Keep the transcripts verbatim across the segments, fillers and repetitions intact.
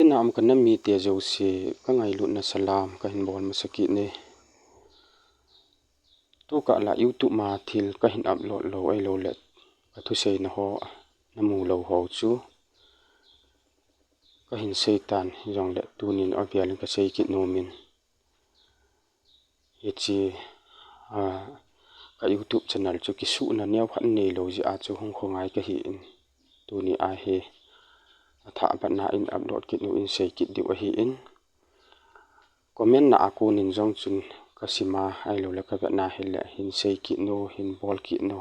Ina um ka nam mite jouse, ka ngailutna salam kahin bol masa kit e. Tukah la YouTube ma thil kahin upload lou ahilou le ka thuseina ho namu lou ho chu kahin seitan, hijongle tunin avel in kasei kit nom in. Hiche, ah, ka YouTube channel chu kisuhna neokhat neilou jeh a chu hung khongai kahin. Tuni a hi athah bana in upload kit u in sei kit diu ahin. Comment na a konin jong chun kasim a ahilou le kavet na hile hin sei kit u, hin bol kit u,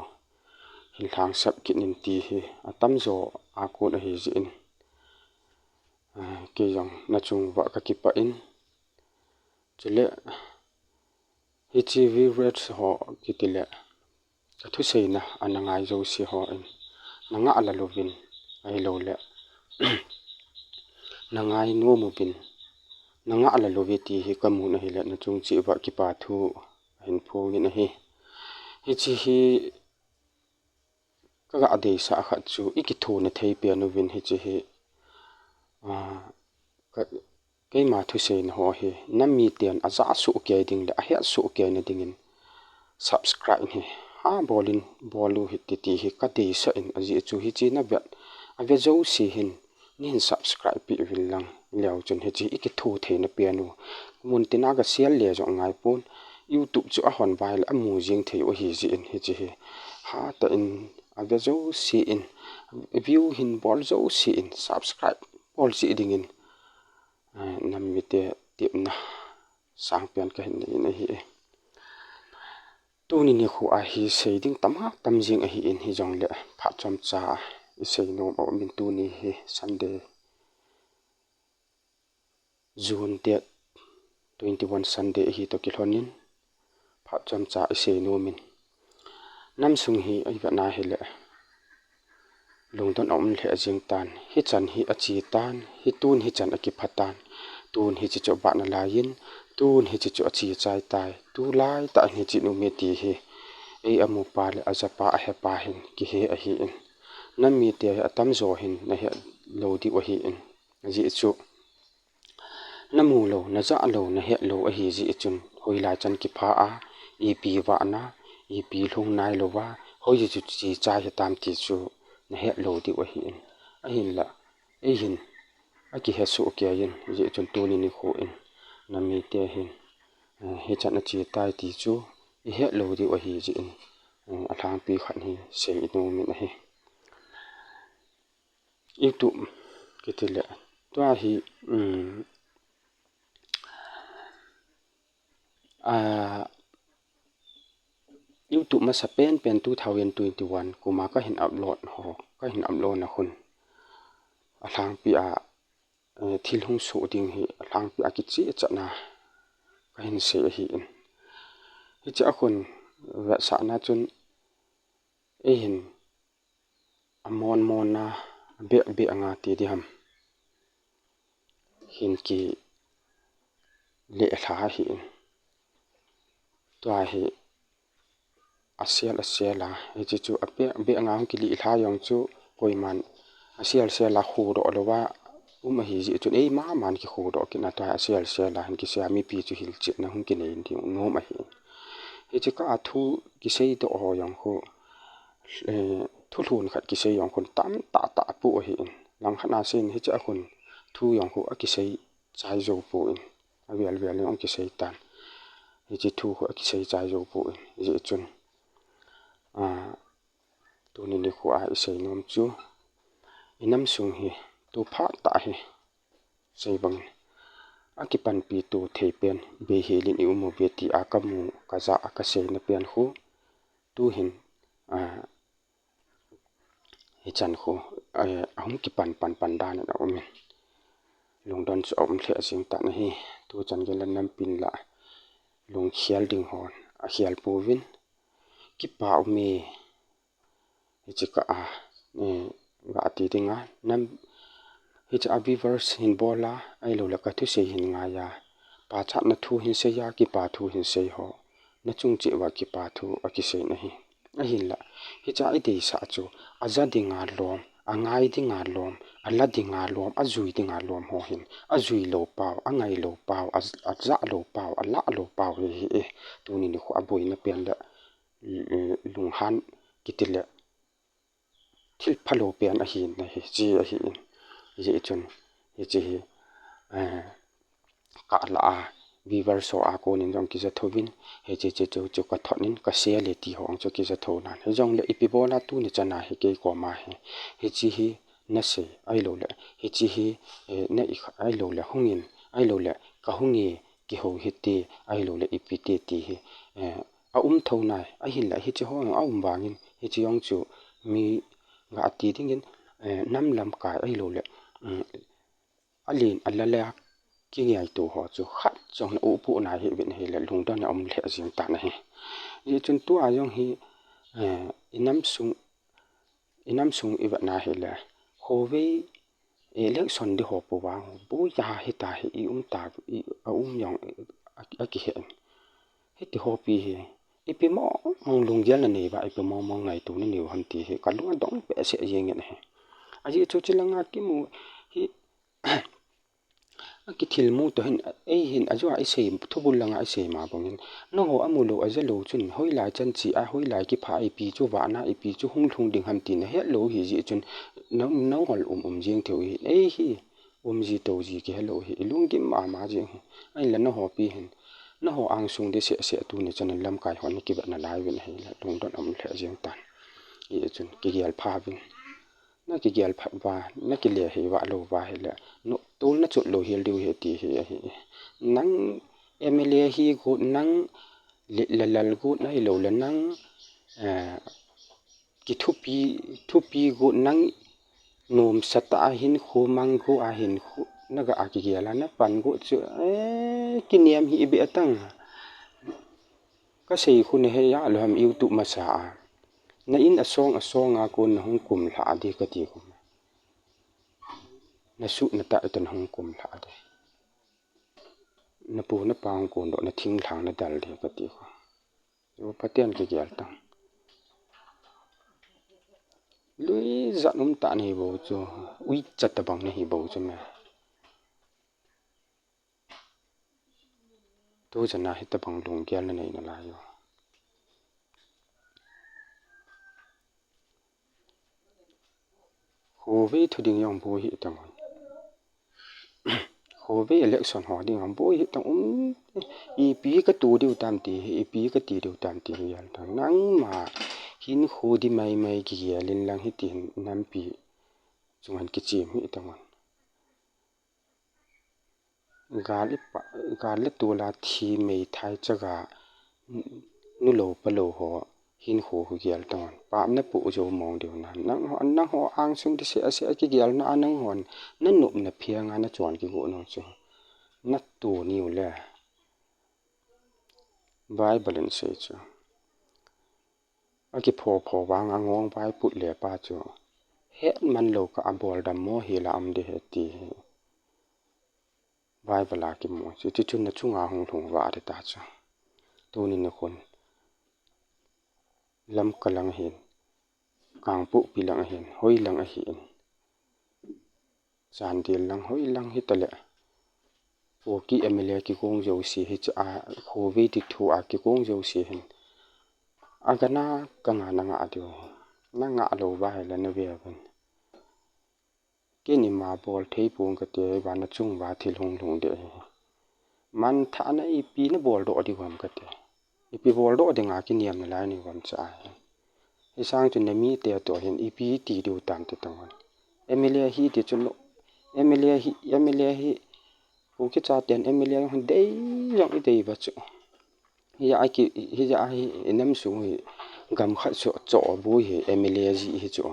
hin lhangsap kit in ti hi atamjo a kon ahi jeh in. Ah, kei jong nachung uva kakipah in. Chule, hiche viewers ho kiti le, ka thuseina ana ngai jouse hon, nangah la louvin, ahilou le, nangai nom uvin, nangah la louve ti hi kamun ahile, nachung cheh uva kipa thu ahin phong in ahi. Hiche hi, kaga deisah khat chu, ikithoa thei pen uvin hiche hi, ah, ka, keima thuseina ho hi, nam miten aja soh kei ding le, ahet soh kei na dingin, subscribe hi, ha bol in, bol u hite ti hi, kadeisah in ajeh chu hiche navet, ave jouse hin, neihin subscribe peh uvin lang, leu chun hiche ikithoa theina pen u. Mun tina ka share le jong ngai pon, YouTube chu ahon vai le amu jing thei u ahi jeh in hiche hi. Hatah in ave jouse in, view hin bol jouse in, subscribe bol cheh dingin, eh, nam mite tepna sangpen kahin nei in ahi. Tuni nikho a hi sei ding tamtah tam jing ahin hijongle phat chomcha isei nom a um in tuni hi Sunday, June date twenty-one Sunday ahi toh kilhon in phat chomcha isei nom in. Nam sung hi ivet na hile lungdon aum lheh jing tan, hichan hi ache tan, hitun hichan akipha tan, tun hiche chu abah nalai in, tun hiche chu ache chai tai, tulai tah in hiche um e ti hi, ei amupa le ajapa ahepa hin kihe ahin, nam mite atamjo hin nahet lou diu ahin, ajeh chu namu lou, najah lou, nahet lou ahi jeh chun, hoilai chan kipha a, ipi vahna, ipi lhung nailouva, hoiche chu che chai hitam ti chu nahet lou diu ahin, ahinla, eihin akihe soh kei in, ajeh chun tuni nikho in, nam mite hin, eh, hichan ache tai ti chu ihet lou diu ahi jeh in, eh, alhangpi khat hi sei nom in ahi. YouTube kiti le, tua hi, um, ah, YouTube masa penpen two thousand twenty-one kum a kahin upload ho, kahin upload na hun, alhangpi a, eh, thil hung soh ding hi alhangpi a kicheh chatna kahin sei ahin. Hiche a hun vetsahna chun eihin amon monna, abeh beh anga ti diham, hin kileh lha ahin. Tua hi asel asel a, hiche chu abeh beh anga hung kileh lha jong chu koiman asel sel a khodoh louva um ahi jeh chun, eima man kikhodoh kit na, tua hi asel sel a hin kisei a mipi chu hilchetna hung kinei ding nom ahin. Hiche kah a thu kisei doh ho jong khu, eh, thulhun khat kisei jong khun tamtah tah pu ahin. Langkhat a seiyin hiche a khun thu jong khu akisei chai jou poi. Avel vel in ahung kisei tan. Hiche thu khu akisei chai jou poi. Hijeh chun, ah, tuni nikho a isei nom chu, inam sung hi tu phat tah hi sei bangin akipanpi to thei pen beihel in i um uve tia kamu, kaja, kaseina pen khu tuhin, ah, hichan khu, eh, ahung kipan pan pan dan in aumin, lungdon chu aum lheh jing tan ahi. Tuchan geiyin la nampin la lungkhel ding hon akhel pouvin, kipa ume. Hiche kah a, eh, gati dinga nam, hiche a viewers hin bol a, ahilouleh kathusei hin ngai a, pachatna thu hin sei a, kipa thu hin sei ho, nachung cheh uva kipa thu akisei nahi. Ahinla, hiche a ideisah chu aja dinga lom, angai dinga lom, ala dinga lom, ajui dinga lom ho hin, ajui lou pau, angai lou pau, a, aja lou pau, ala lou pau hi hi e. Tuni nikho aboina pen le, eh, lunghan kiti le thil phalou pen ahi na hi, chi ahi in. Hijeh chun, hichi hi, eh, ka la a, viewers ho a konin jong kija thouvin, hichi chi chu, chu ka thot in, ka share le ti ho ang chu kija thou nan. Hijongle ipi bola tuni chana hi kei koma hi, hichi hi na sei, ahilouleh, hichi hi, eh, na i kha, ahilouleh, hungin, ahilouleh, ka hung e, kihou hite, ahilouleh, ipi te ti hi, eh, a um thou nai, ahinla hichi ho a um vangin, hichi jong chu mi ga ti dingin, eh, nam lamkai ahilouleh, um, alen ala le kingaito ho chu khat jong na upu nai hi vin hile lungdon a um lheh jing tan ahi. Hijeh chun tua jong hi, eh, i nam sung, i nam sung i vet na hile, khovei election di ho pu vang, buia hita hi i um ta, i, a um jong, a, a kihen. Hiti hopi hi, ipi mong mong lunggel na nei uva, ipi mong mong ngaito na nei u ham ti hi, ka lung adong behseh jeng in ahi. Ajeh chu chi langa kimu hi, a kithilmu toh hin, ei hin, ajeh a i sei, thubul langa i sei ma bangin, nangho amu lou, aja lou chun, hoilai chan chi a, hoilai kipha, ipi chu vahna, ipi chu hung lhung ding ham ti na het lou hi jeh chun, nang, nangho um um jeng thei u hi, ei hi, um ji tou ji kihe lou hi, i lunggim mama jeng hi. Ahinla nangho pi hin, nangho angsung di seh seh tuni chan in lamkai hon na kivet nalai uvin ahile, lungdon a um lheh jeng tan. Hijeh chun, kigel pha uvin. Na kigel phat uva, na kile hei uva lou uva hile, no, tol na chot lou hel diu hi ti hi ahi. Nang M L A hi got, nang le, le lal got ahilouleh nang, eh, kithupi, thupi got, nang nomsa tah a hinkho mang got a hinkho, na ga a kigel a, na pan got chu, eh, kinem hi i be a tang. Ka sei khu na he a lou ham YouTube masa a. Na in asong asong a kon na hung kum lha di ka ti khu. Na suh na tah toh na hung kum lha di. Na pu na pa hung kon doh na thinglhang na dal di ka ti khu. Chu Pathen kigel tang. Lui jat um tah na hi bou chu. Ui chat tabang na hi bou chu me. Tu chana hitabang lunggel na nei nalai u. Khovei thu ding jong boi hi tang un. Khovei election ho ding jong boi hi tang un. Ipi ka tu diu tam ti hi, ipi ka ti diu tam ti hi jal tang. Nangma hinkho di mai mai kigel in lang hiti hin nampi chunga hin kichim hi tang un. Gal i pa, gal le tol a thi meithai chaga, nu lou pa lou ho hinkho khu gel tang un. Pap na pu jou mong diu na. Nangho, nangho angsung ti seh a seh a kigel na a nanghon. Na nop na phiang a na chon kigo nau chu. Na tu niu le. Bible in sei chu. A kipho pho vang a ngong vai put le pa chu. Het man lou ka a bol dam mo hi la am di he ti hi. Bible a kimu chu. Ti chun na chunga hung lhung va de ta chu. Tuni na khun. Lamka lang hin. Kangpokpi lang ahin. Hoi lang ahin. Chandel lang, hoi lang hita le. Kuki M L A kikong jouse hi cha a, Khovei ti thu a kikong jouse hin. A gana ka nga na nga diu. Na nga lou va hi la na ve ven. Kei ni ma bol thei pong ka te, va na chung va thil hung lhung de hi. Man tha na ipi na bol doh diu ham ka te. Ipi bol doh ding a kiniam na lai ni vam cha hi. Hi sang chu na mi te to hin ipi ti diu tam te tong. M L A hi ti chu lo. M L A hi, M L A hi. Kuki chaten M L A hon dei jong i dei va chu. Hi ja a ki, hi ja a hi i nam sung hi gam khat chu cho bu hi M L A ji hi chu.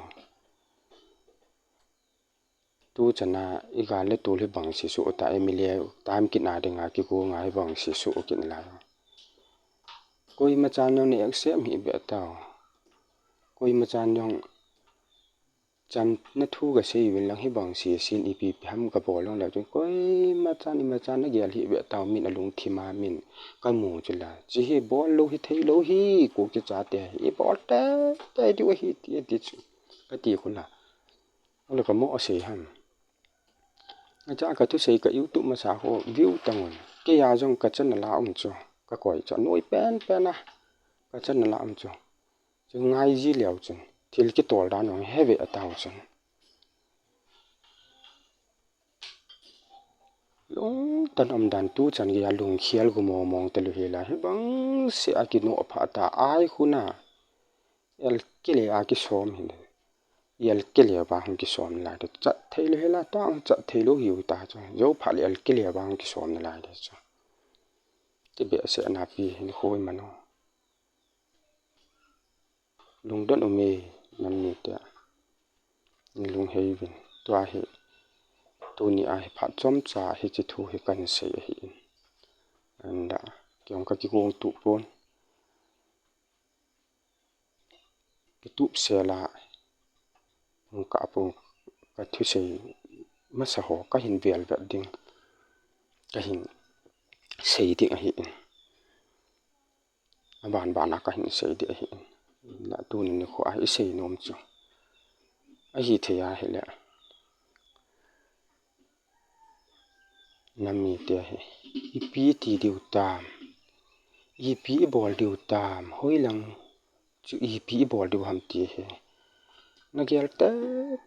Tu chana i gal le tol hi bang si su ta M L A tam kit na ding a kiko ngai bang si su kit lai. Koima chan jong na accept hi be tao. Koima chan jong cham na thu ka sei vin lang hi bang si sin ipi pi ham ka bol long la chu koima chan ima chan na gel hi be tao min a lungthim a min ka mu chu la. Chi hi bol lou hi thei lou hi Kuki chate hi bol te te diu hi ti ti chu. Ka ti khu la. Ole ka mo a sei ham. Acha ka thusei ka YouTube masa ho view tangun. Kei a jong ka channel a um chu. Ka koi chu noi pen pen a. Ka channel a um chu. Chu ngai ji leu chun. Thil kitol dan jong heve a tau chun. Lungtan um dan tu chan gei a lungkhel gu mong mong te lu hi la. Hi bang se a kino pha ta ai khu na. El kile a kisom hin. El kile ba hung kisom lai de. Chat thei lu hi la ta chat thei lu hiu ta chu. Jou pha le el kile ba hung kisom lai de chu. Ti be se na pi hin khoi mano. Lungdon um e nam mite. Lung hei vin. Tua hi. Tuni a hi phat chomcha hichi thu hi kan sei ahi in. Anda. Kei jong ka kigong tu pon. Kitup sela. Hung ka pu ka thusei masa ho ka hin vel vet ding. Ka hin sei ding ahi in. A ban ban a ka hin sei ding ahi in. La tuni nikho a i sei nom chu. Ahi thei a hi le. Nam mite hi. Ipi ti diu tam. Ipi i bol diu tam. Hoi lang chu ipi i bol diu ham ti hi. Na gel te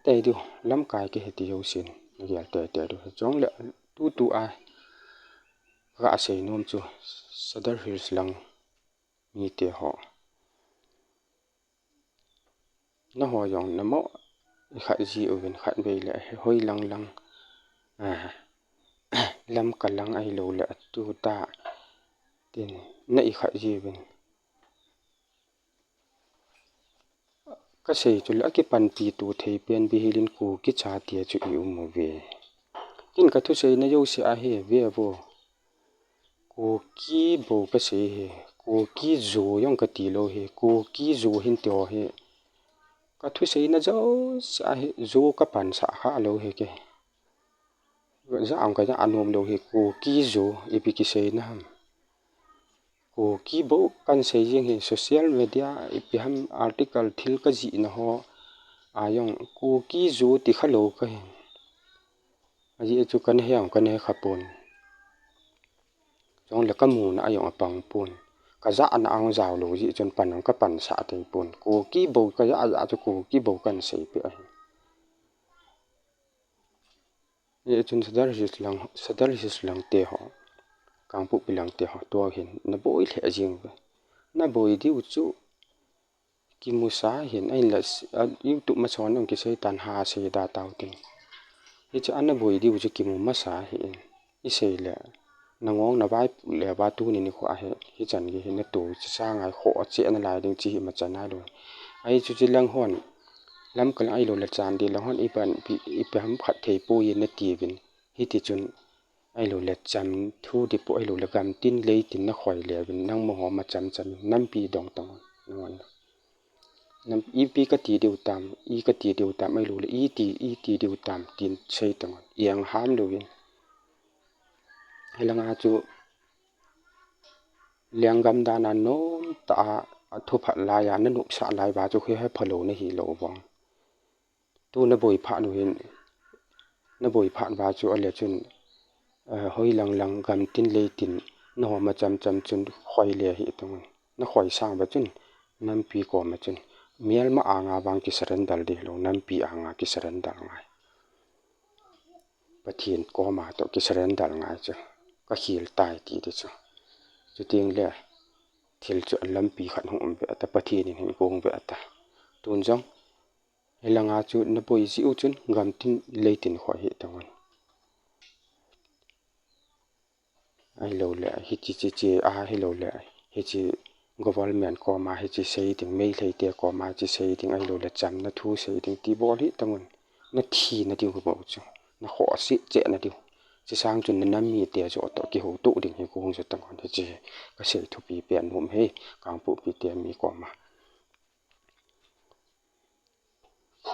te diu. Lamkai ke hi ti yo sin. Na gel te te diu. Chong le tu tu a. Ka sei nom chu. Sadar Hills lang. Mite ho. Na ho jong na mo i khat ji uvin khat vei le hoi lang lang. Ah. Lamka lang ahilou le atu ta. Tin na i khat ji uvin. Ka sei chu le a kipanpi tu thei pen bi hilin Kuki chate chu i um uve. Kin ka thusei na jo se ahi ve vo. Kuki bou ka sei hi, Kuki zo jong ka ti lou hi, Kuki zo hin ti ho hi. Ka thusei na jo se ahi, zo ka pansa kha lou hi ke. Za ang ka ja anom lou hi, Kuki zo ipi kisei na ham. Kuki bou kan sei jing hi social media ipi ham article thil ka jih na ho. A jong Kuki zo ti kha lou ka hin. A jih chu kan he ang kan he kha pon. Jong le ka mu na a jong a pang pon. Ka ja na ang jao lou jih chun pan ang ka pansa te pon. Kuki bou ka ja ja chu Kuki bou kan sei pe ahi. Ye chun Sadar Hills lang, Sadar Hills lang te ho. Kangpokpi lang te ho. Tua hin na boi le jing ve. Na boi diu chu. Kimu sa hin a in la YouTube ma chon ong kisei tan ha sei da tau tin. Hi chu ana boi diu chu kimu masa hi in. I sei le. Na ngong na vai le va tuni nikho a hi. Hi chan gi hi na tu chu sa ngai kho che na lai ding chi hi ma chan ai lo. Ai chu chi lang hon. Lamka lang ahilou le Chandel lang hon i pan pi, i pi ham khat thei poi na ti vin. Hiti chun ahilou le cham thu di po ahilou le gam tin lei tin na khoi le vin nang mo ho ma cham cham nampi dong tang ngon. Nam ipi ka ti diu tam, i ka ti diu tam ahilou le i ti, i ti diu tam tin sei tang ngon. I ang ham lou vin. Helanga chu lenggam dan a nom ta a thu phat lai a na nopsah lai va chu khi he phalo na hi lo vang. Tu na boi phat nu hin, na boi phat va chu a le chun, eh, hoi lang lang gam tin lei tin, na ho ma cham cham chun khoi le hi tong. Na khoi sang va chun, nampi ko ma chun, mial ma anga vang ki surrender di lo, nampi anga ki surrender ngai. Pathen koma to ki surrender ngai chu. Ka khil tai ti ti chu. Chuting le thil chu lampi khat hung um ve ata Pathen in hin kong ve ata. Tun jong helanga chu na boi ji u chun gam tin lei tin khoi hi tang ngon. Ahilou le, hichi chi chi, ahilou le, hichi government koma, hichi sei ding, Meitei te koma, hichi sei ding, ahilou le, chamna thu sei ding, ti bol hi tang ngon. Na thi na diu bou chu, na khoh si che na diu. Chi sang chun na nam mite joh toh kihou tu ding hi kong chu tang ngon, hichi ka sei thupi pen nom hi, Kangpokpi te mi koma.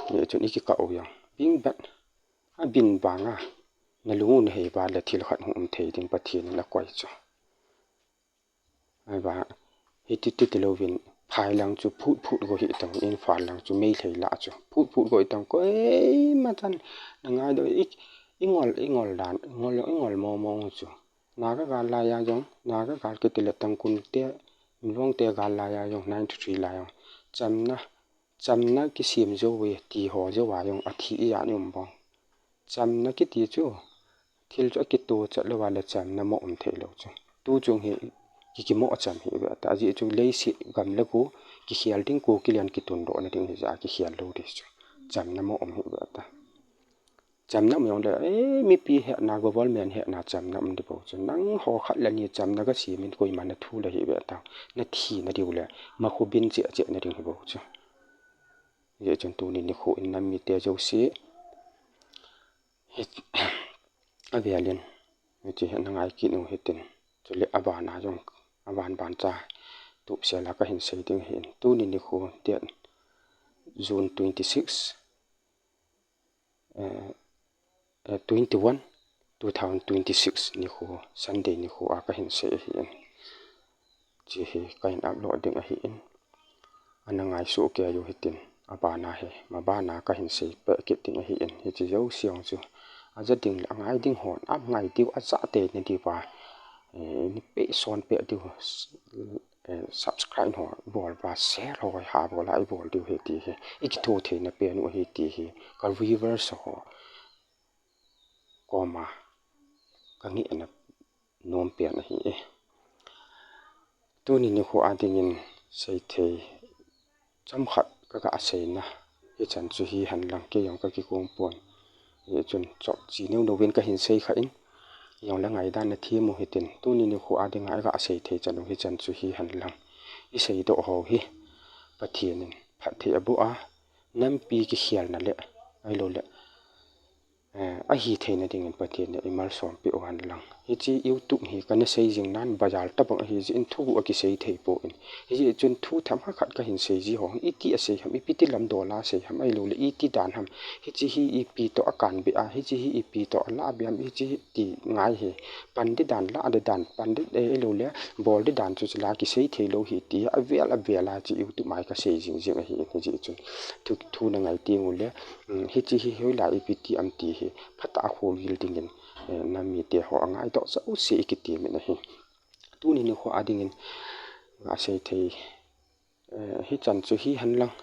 Ni chun i kikah u jong. Bing bat. A bin banga. Na lung u na hei va le thil khat hung um thei ding Pathen in a koi chu. Ai va. Hiti ti ti lo vin. phai lang chu phut phut go hi tang, in phal lang chu Meitei lah chu phut phut go hi tang, koima chan na ngai do i, i ngol, i ngol dan, i ngol, i ngol mo mo chu. Naga gal lai a jong, Naga gal kiti le Tangkhul te, Inlong te gal lai a jong, ninety-three lai a jong, chamna, chamna kisem jou ve ti ho jou a jong athi ijat um bang. Chamna kiti chu, thil chu akito chat lou a le chamna mo um thei lou chu. Tu chung hi ki, kimo cham hi ve ta. Ajeh chu leiset gam le go kikhel ding, Kuki lian kitundoh na ding hi ja kikhel lou ding chu. Chamna mo um hi ve ta. Chamna um jong le, eh, mipi hetna, government hetna chamna um di bou chu. Nangho khat le ni chamna ga sem in koima na thu le hi ve ta. Na thi na diu le, ma khu bin che che na ding hi bou chu. Hijeh chun tuni nikho in nam mite jouse hi, avel in hiche hi na ngai kit u hitin. Chule abana jong, aban ban cha tup sel a kahin sei ding ahin. Tuni nikho date June twenty-six, eh, eh, twenty-one, two thousand twenty-six nikho, Sunday nikho a kahin sei ahin. Hiche hi kahin upload ding ahin. Ana ngai soh kei u hitin. Abana hi, mabana kahin sei peh kit ding ahin. Hiche jouse jong chu aja ding le angai ding hon, angai diu aja tei na diu va, eh, ni peh son peh diu, eh, subscribe ho bol va, share ho ha bol a ibol diu ahi ti hi. I kitho thei na pen u ahi ti hi ka viewers ho koma ka ngehna nom pen ahi e. Tuni nikho a dingin sei thei chomkhat ka ga sei na, hichan chu hi hen lang, kei jong ka kikum pon. Hijeh chun chop chi neu neu in kahin sei kha in, jong le ngaidan na them u hitin. Tuni nikho a dinga i ga sei thei chan u hichan chu hi hen lang. I seidoh ho hi Pathen in phatthei aboh a, nampi kikhelna le, ahilou le, eh, ahi theina dingin Pathen in eimalsom peh u hen lang. Hiche YouTube hi kana sei jing nan bazar tabang ahi jeh in thu a kisei thei pon. Hijeh chun thu themkhat kahin sei ji ho, iti a sei ham, ipi ti lam dol a sei ham, ahilou le iti dan ham. Hiche hi ipi toh akan be a, hiche hi ipi toh alah be ham, hiche hi ti ngai hi. Pan di dan, lah di dan, pan di, eh, ahilou le bol di dan chu chula kisei thei lou hi ti avel avel a hiche YouTube mai ka sei jing jing ahi. Hijeh chun thu, thu na ngai teng u le, um, hiche hi hoilai ipi ti ham ti hi phatah a khogel dingin, eh, nam mite ho angaidoh jouse i kitem in ahi. Tuni nikho a dingin ga sei thei, eh, hichan chu hi hen lang.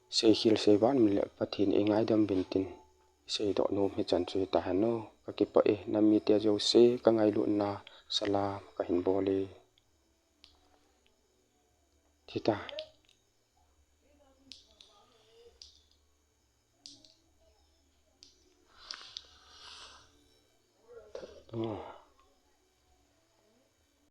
Sei khel sei val min le Pathen in eingaidam uvin tin, seidoh nom hichan chu hita hen o. Ka kipah e, nam mite jouse ka ngailutna salam kahin bol e. Thita.